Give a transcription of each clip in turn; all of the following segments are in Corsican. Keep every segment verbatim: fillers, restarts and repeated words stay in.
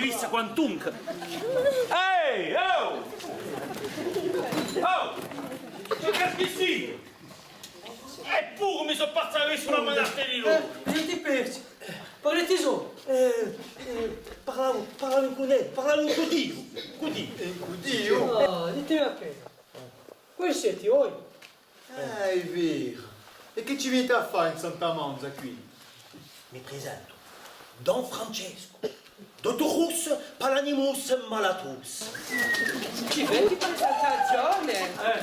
rivista quantunque. Ehi, oh! Oh! Chì caschi sì? Eppuru mi sò parsa avessi una manata di locu. Eh, ùn ti perci. Parleti solu. Eh, eh, parlavu, parlavu cun ellu, parlavu cù Diu, cù Diu. Eh, cù Diu? Ah, ditemi appena. Quali seti voi? Ah, hè vera. È chì ci veniti à fà in Santa Manza quì? Mi prisentu. Don Francescu. Dotturus Palanimus Malatus. Ci vedi presentazione? Eh.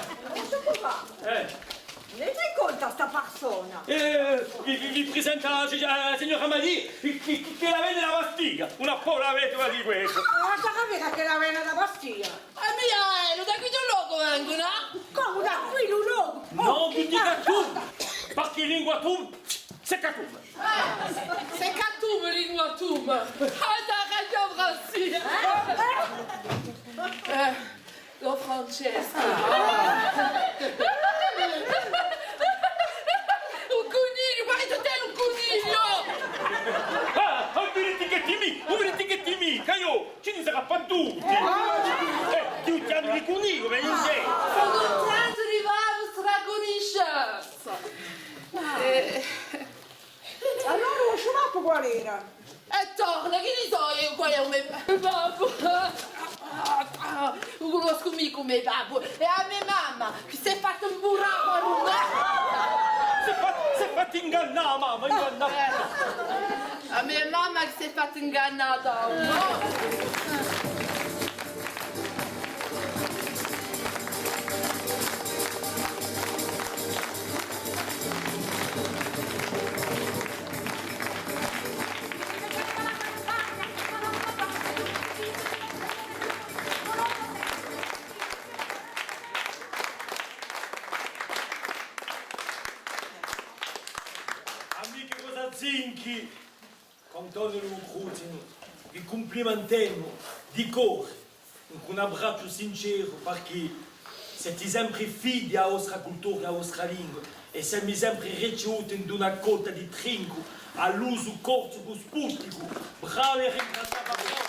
Eh. Teniti in contu sta persona. Eh, vi, vi, vi presenta a, a signora Maria, chì, chì, chì la vene da Bastia, una povera vedova di quessa. Ah, guarda, vedi chì la vene da Bastia. Eh, mì, eh, ùn da quiddu locu vengu, nò? Cumu da quiddu locu? Nò, chì dica tù, parchì lingua tù, secca tù. Ah, secca tù, lingua tù. Ah, t'hà ragiò, Francesca. Eh, Don Francescu. Un cunigliu, guarda, t'hè un cunigliu! Ah, ùn vi dicu chì timi, ùn vi dicu chì timi, chì eiu ci ne sarà per tutti! Eh, ti chjami di cunigliu, ma eiu chì? Sò cuntenta di fà a vostra cunniscenza! Eh. Allora, u so babbu qual era? È torna, chì ne sò eiu qual hè u me babbu? Ùn cunnoscu micca u me babbu. Hè a me mamma chì s'hè fatta imburrà qualun'ora. S'hè fatta, s'hè fatta ingannà, mamma, ingannà. Eh, a me mamma chì s'hè fatta ingannà da un omu. Amichi Cosa Zinchi, cantone Lu Cruzinu, vi cumplimentemu di core, cù un abbracciu sinceru, parchì seti sempri fidi à a vostra cultura è à a vostra lingua, è semu sempri ricivuti in una accolta di trincu à l'usu corsu cuspusticu. Bravi è ringraziati à voi.